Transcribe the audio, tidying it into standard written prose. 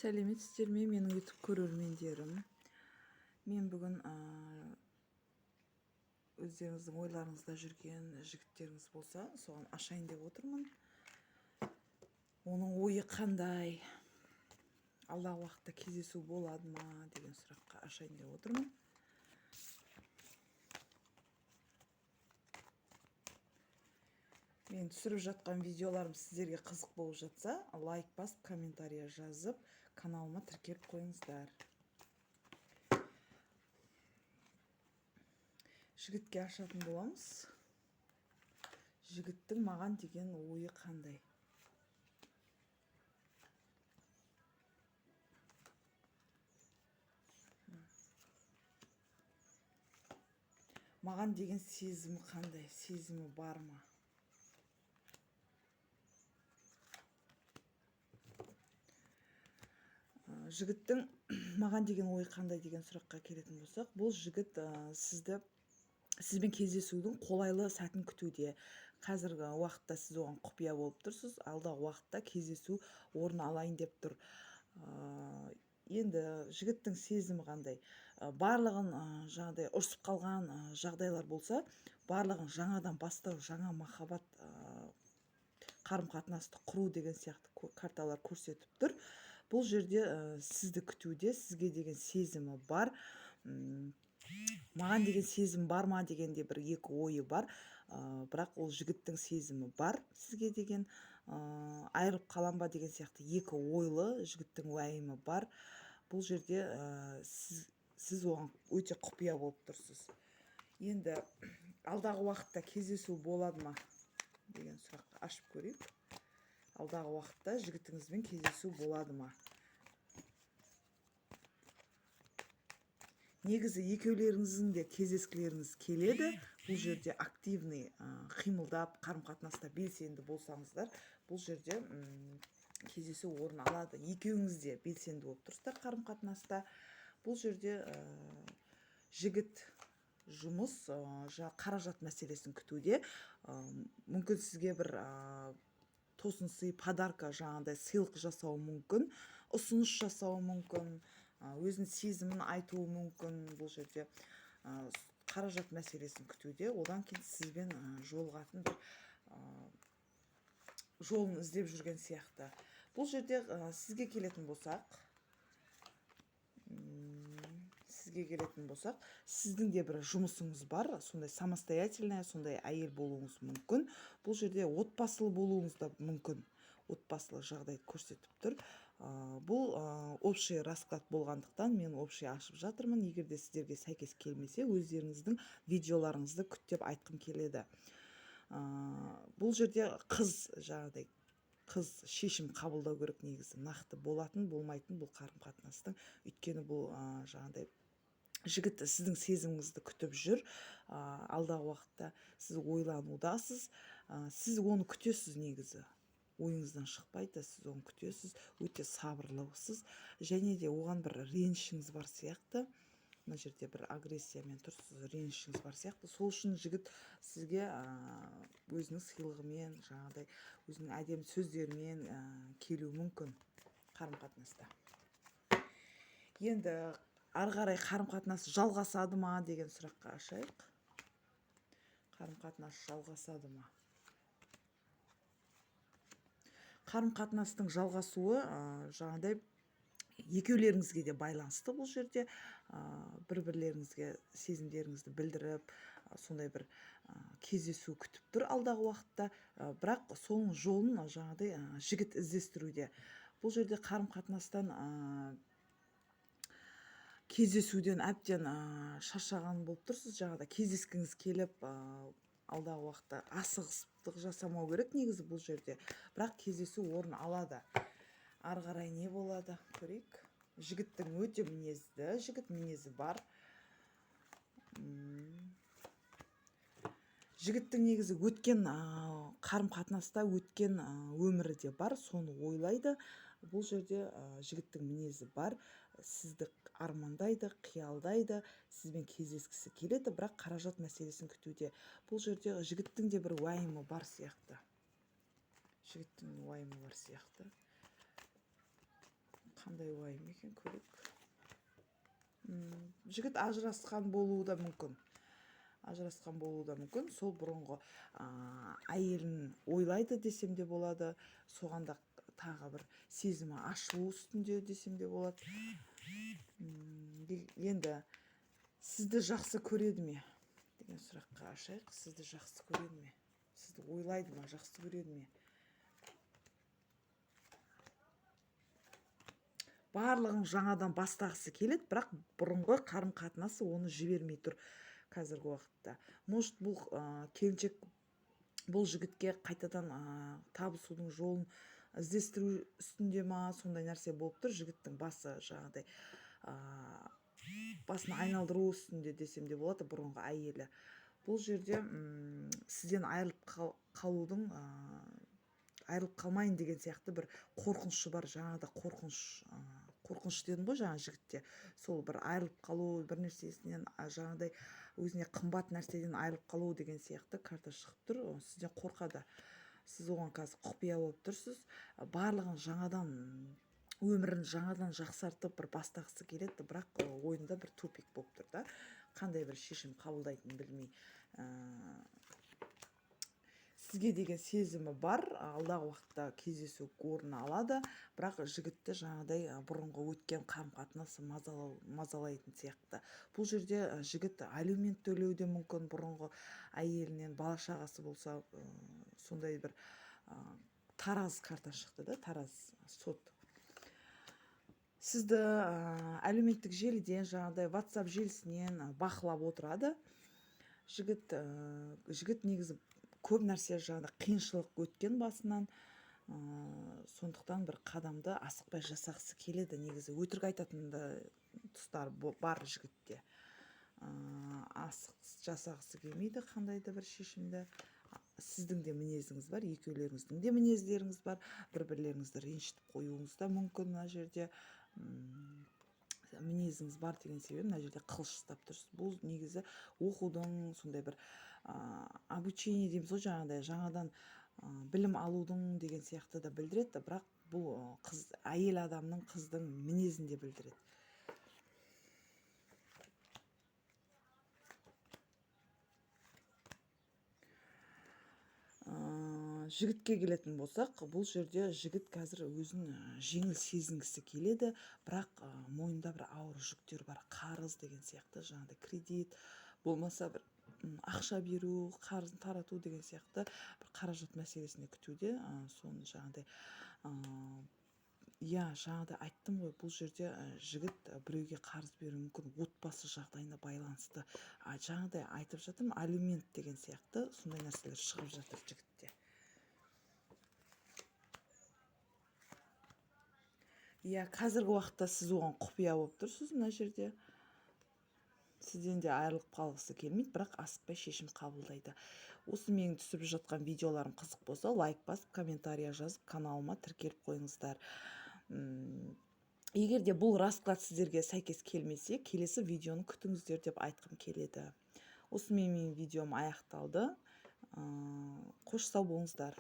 Сәлеметсіздер ме, менің YouTube көрермендерім. Мен бүгін өздеріңіздің ойларыңызда жүрген жігіттеріңіз болса, соған ашайын деп отырмын. Оның ойы қандай? Алдағы уақытта кездесу болады ма деген сұраққа ашайын деп отырмын. Мен түсіріп жатқан видеоларым сіздерге қызық болып жатса, лайк басып, комментария жазып, каналыма тіркеліп қойыңыздар. Жігітке ашатын боламыз. Жігіттің маған деген ойы қандай? Маған деген сезімі қандай? Сезімі бар ма? Жігіттің маған деген ойы қандай деген сұраққа келетін болсақ, бұл жігіт сізбен кездесудің қолайлы сәтін күтуде. Қазіргі уақытта сіз оған құпия болып тұрсыз, алдағы уақытта кездесу орын алайын деп тұр. Енді жігіттің сезімі қандай? Барлығын жаңағыдай ұрсып қалған жағдайлар болса, барлығын жаңадан бастау, жаңа махаббат, қарым-қатынасты құру деген сияқты карталар көрсетіп тұр. Бұл жерде сізді күтуде, сізге деген сезімі бар. Маған деген сезім бар ма дегенде бір екі ойы бар. Бірақ ол жігіттің сезімі бар сізге деген, айырылып қалам ба деген сияқты екі ойлы жігіттің уайымы бар. Бұл жерде сіз оған өте құпия болып тұрсыз. Енді алдағы уақытта кездесу болады ма деген сұраққа ашып көрейік. Алдағы уақытта жігітіңізбен кездесу болады ма? Негізі екеулеріңіздің де кездескілеріңіз келеді. Бұл жерде активный, қимылдап, қарым-қатынаста белсенді болсаңыздар, бұл жерде кездесу орын алады. Екеуіңіз де белсенді болып тұрсыздар қарым-қатынаста. Бұл жерде жігіт жұмыс, қаражат мәселесін күтуде. Мүмкін сізге бір тосын сый, подарка, жаңағыдай сыйлық жасауы мүмкін, ұсыныс жасауы мүмкін, өзінің сезімін айтуы мүмкін. Бұл жерде қаражат мәселесін күтуде. Одан кейін сізбен жолығатын бір жолын іздеп жүрген сияқты. Бұл жерде сізге келетін болсақ, сіздің де бір жұмысыңыз бар, сондай самостоятельная, сондай әйел болуыңыз мүмкін. Бұл жерде отбасылы болуыңыз да мүмкін. Отбасылы жағдайды көрсетіп тұр. Бұл общий расклад болғандықтан мен общий ашып жатырмын. Егер де сіздерге сәйкес келмесе, өздеріңіздің видеоларыңызды күт деп айтқым келеді. Бұл жерде қыз, жаңағыдай қыз шешім қабылдау керек негізі. Нақты болатын, болмайтын бұл қарым-қатынастың. Өйткені бұл жаңағыдай жігіт сіздің сезіміңізді күтіп жүр. Алдағы уақытта сіз ойланудасыз. Сіз оны күтесіз негізі. Ойыңыздан шықпайды, сіз оны күтесіз, өте сабырлысыз. Және де оған бір ренішіңіз бар сияқты. Мына жерде бір агрессиямен тұрсыз, ренішіңіз бар сияқты. Сол үшін жігіт сізге өзінің сыйлығымен, жаңағыдай өзінің әдемі сөздерімен келуі мүмкін қарым-қатынаста. Енді ары қарай қарым-қатынас жалғасады ма деген сұраққа ашайық. Қарым-қатынас жалғасады ма? Қарым-қатынастың жалғасуы жаңағыдай екеулеріңізге де байланысты бұл жерде. Бір-бірлеріңізге сезімдеріңізді білдіріп, сондай бір кездесу күтіп тұр алдағы уақытта. Бірақ соның жолын жаңағыдай жігіт іздестіруде. Бұл жерде қарым-қатынастан, кездесуден әбден шаршаған болып тұрсыз. Жаңағыдай кездескіңіз келіп, алдағы уақытта асығыстық жасамау керек негізі бұл жерде. Бірақ кездесу орын алады. Ары қарай не болады көрейік. Жігіттің өте мінезді, жігіт мінезі бар. Жігіттің негізі өткен, қарым-қатынаста өткен, өмірі де бар, соны ойлайды. Бұл жерде жігіттің мінезі бар, сізді армандайды, қиялдайды, сізбен кездескісі келеді, бірақ қаражат мәселесін күтуде. Бұл жерде жігіттің де бір уайымы бар сияқты. Жігіттің уайымы бар сияқты. Қандай уайым екен, көрейік. Жігіт ажырасқан болуы да мүмкін. Ажырасқан болуы да мүмкін. Сол бұрынғы әйелін ойлайды десем де болады. Соған да тағы бір сезімі ашылу үстінде десем де болады. Енді сізді жақсы көреді ме деген сұраққа ашайық. Сізді жақсы көреді ме? Сізді ойлайды ма, жақсы көреді ме? Барлығын жаңадан бастағысы келеді, бірақ бұрынғы қарым-қатынасы оны жібермей тұр қазіргі уақытта. Может, бұл келіншек бұл жігітке қайтадан табысудың жолын іздестіру үстінде ма, сондай нәрсе болып тұр. Жігіттің басы жаңағыдай басын айналдыру үстінде десем де болады бұрынғы әйелі. Бұл жерде сізден айырылып қалудың, айырылып қалмайын деген сияқты бір қорқынышы бар. Жаңағыда қорқыныш дедім ғой жаңа жігітте. Сол бір айырылып қалу, бір нәрсесінен, жаңағыдай өзіне қымбат нәрседен айырылып қалу деген сияқты карта шығып тұр. Сізден қорқады. Сіз оған қазір құпия болып тұрсыз. Барлығын жаңадан, өмірін жаңадан жақсартып бір бастағысы келеді, бірақ ойында бір тупик болып тұр да. Қандай бір шешім қабылдайтынын білмей. Сізге деген сезімі бар, алдағы уақытта кездесу орын алады, бірақ жігітті жаңағыдай бұрынғы өткен қарым-қатынасы мазалайтын сияқты. Бұл жерде жігіт алимент төлеуі де мүмкін, бұрынғы әйелінен бала шағасы болса, сондай бір тараз карта шықты да, тараз сот. Сізді әлеуметтік желіден, жаңағыдай WhatsApp желісінен бақылап отырады. Жігіт негізі көп нәрсе жаңағыдай қиыншылық өткен басынан, сондықтан бір қадамды асықпай жасағысы келеді. Негізі өтірік айтатын да тұстар бар жігітте. Асық жасағысы келмейді қандай да бір шешімді. Сіздің де мінезіңіз бар, екеулеріңіздің де мінездеріңіз бар, бір-бірлеріңізді ренжітіп қоюыңыз да мүмкін. Мына жерде мінезіңіз бар деген себебі мына жерде қылыш ұстап тұрсыз. Бұл негізі оқудың сондай бір обучение дейміз ғой, жаңағыдай жаңадан білім алудың деген сияқты да білдіреді, бірақ бұл қыз, әйел адамның, қыздың мінезін де білдіреді. Жігітке келетін болсақ, бұл жерде жігіт қазір өзін жеңіл сезінгісі келеді, бірақ мойнында бір ауыр жүктер бар, қарыз деген сияқты, жаңағыдай кредит, болмаса бір ақша беру, қарызын тарату деген сияқты бір қаражат мәселесіне күтуде. Соны жаңағыдай, иә, жаңағыдай айттым ғой, бұл жерде жігіт біреуге қарыз беруі мүмкін, отбасы жағдайына байланысты. Жаңағыдай айтып жатырмын, алимент деген сияқты сондай нәрселер шығып жатыр жігітте. Иә, қазіргі уақытта сіз оған құпия болып тұрсыз мына жерде. Сізден де айырылып қалғысы келмейді, бірақ асықпай шешім қабылдайды. Осы менің түсіп жатқан видеоларым қызық болса, лайк басып, комментария жазып, каналыма тіркеліп қойыңыздар. Егер де бұл расклад сіздерге сәйкес келмесе, келесі видеоны күтіңіздер деп айтқым келеді. Осымен менің видеом аяқталды. Қош сау болыңыздар.